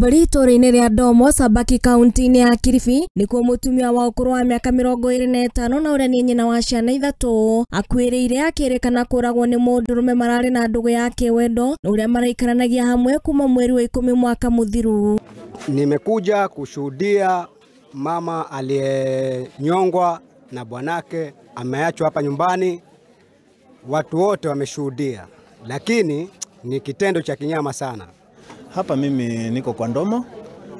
Bari itũũra-inĩ rĩa Ndomo, Sabaki kaunti-inĩ ya Kilifi, nĩkuo mũtumia wa ũkũrũ wa mĩaka 25 na ũrĩa nĩ nyina wa ciana 3 akuĩrĩire akĩrĩkana kũragwo nĩ mũndũrũme mararĩ na ndũgũ ya kĩwendo na ũrĩa maraikaranagia hamwe kuma mweri wa 10 mwaka mũthiru. Nimekuja kushuhudia mama aliyenyongwa na bwanake ameachwa hapa nyumbani, watu wote wameshuhudia, lakini ni kitendo cha kinyama sana. Hapa mimi niko kwa Ndomo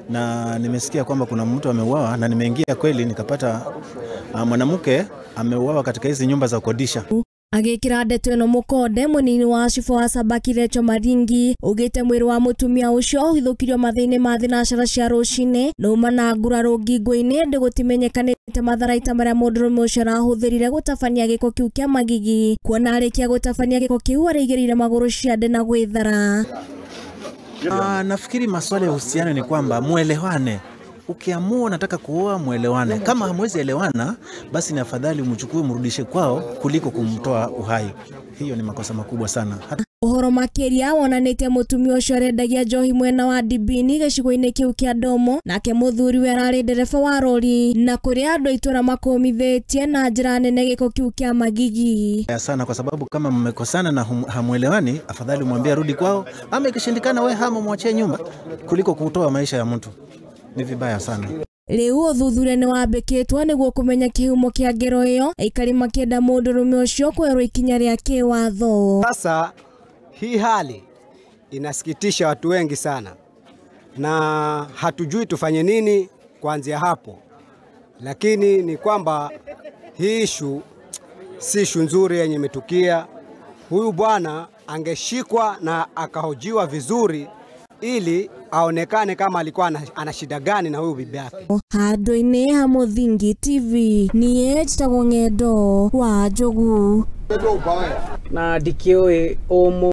na nimesikia kwamba kuna mtu ameuawa, na nimeingia kweli nikapata mwanamke ameuawa katika hizi nyumba za kukodisha. Agĩkĩra ndeto ĩno mũkonde mũnini wa cibũ wa Sabaki Recho Maringi ugĩte mwĩrĩ wa mũtumia ũcio ũhithũkirio mathaa-inĩ ma thinacara cia rũcinĩ na uma na nguraro ngingo-inĩ ĩndĩ gũtimenyekanĩte matharaita marĩa mũndũrũme ũcio arahũthĩrire gũtabania gĩko kĩu kĩa magigi, kuona arĩkia gũtabania gĩko kĩu araigĩrĩire magũrũ ciande na gwĩthara. Nafikiri maswala ya uhusiano ni kwamba muelewane. Ukiamua unataka kuoa muelewane. Kama hamwezi elewana, basi ni afadhali umchukue mrudishe kwao kuliko kumtoa uhai. Hiyo ni makosa makubwa sana. Ũhoro makĩria wonanĩtie mũtumia ũcio arendagia njohi mwena wa Dibini gĩcigo-inĩ kĩu kĩa Ndomo, nake mũthuriwe ararĩ ndereba wa rori na kũrĩa andũ a itũũra makũmithĩtie na njĩra nene gĩko kĩu kĩa magigi. Sana kwa sababu kama mmekosana na hamuelewani, afadhali umwambie arudi kwao, ama ikishindikana we hama mwachie nyumba kuliko kutoa maisha ya mtu. Ni vibaya sana. Rĩu ũthuthuria nĩ wambĩkĩtwo nĩguo kũmenya kĩhumo kĩa ngero ĩyo, aikari makĩenda mũndũrũme ũcio kwerwo ikinya rĩa kĩwatho. Sasa hii hali inasikitisha watu wengi sana na hatujui tufanye nini kuanzia hapo, lakini ni kwamba hii ishu si ishu nzuri yenye imetukia. Huyu bwana angeshikwa na akahojiwa vizuri ili aonekane kama alikuwa ana shida gani na huyu bibi yake. Handũ-inĩ ha Mũthingi TV niĩ njĩtagwo Ng'endo wa Njogu na ndikĩũĩ ũmũ.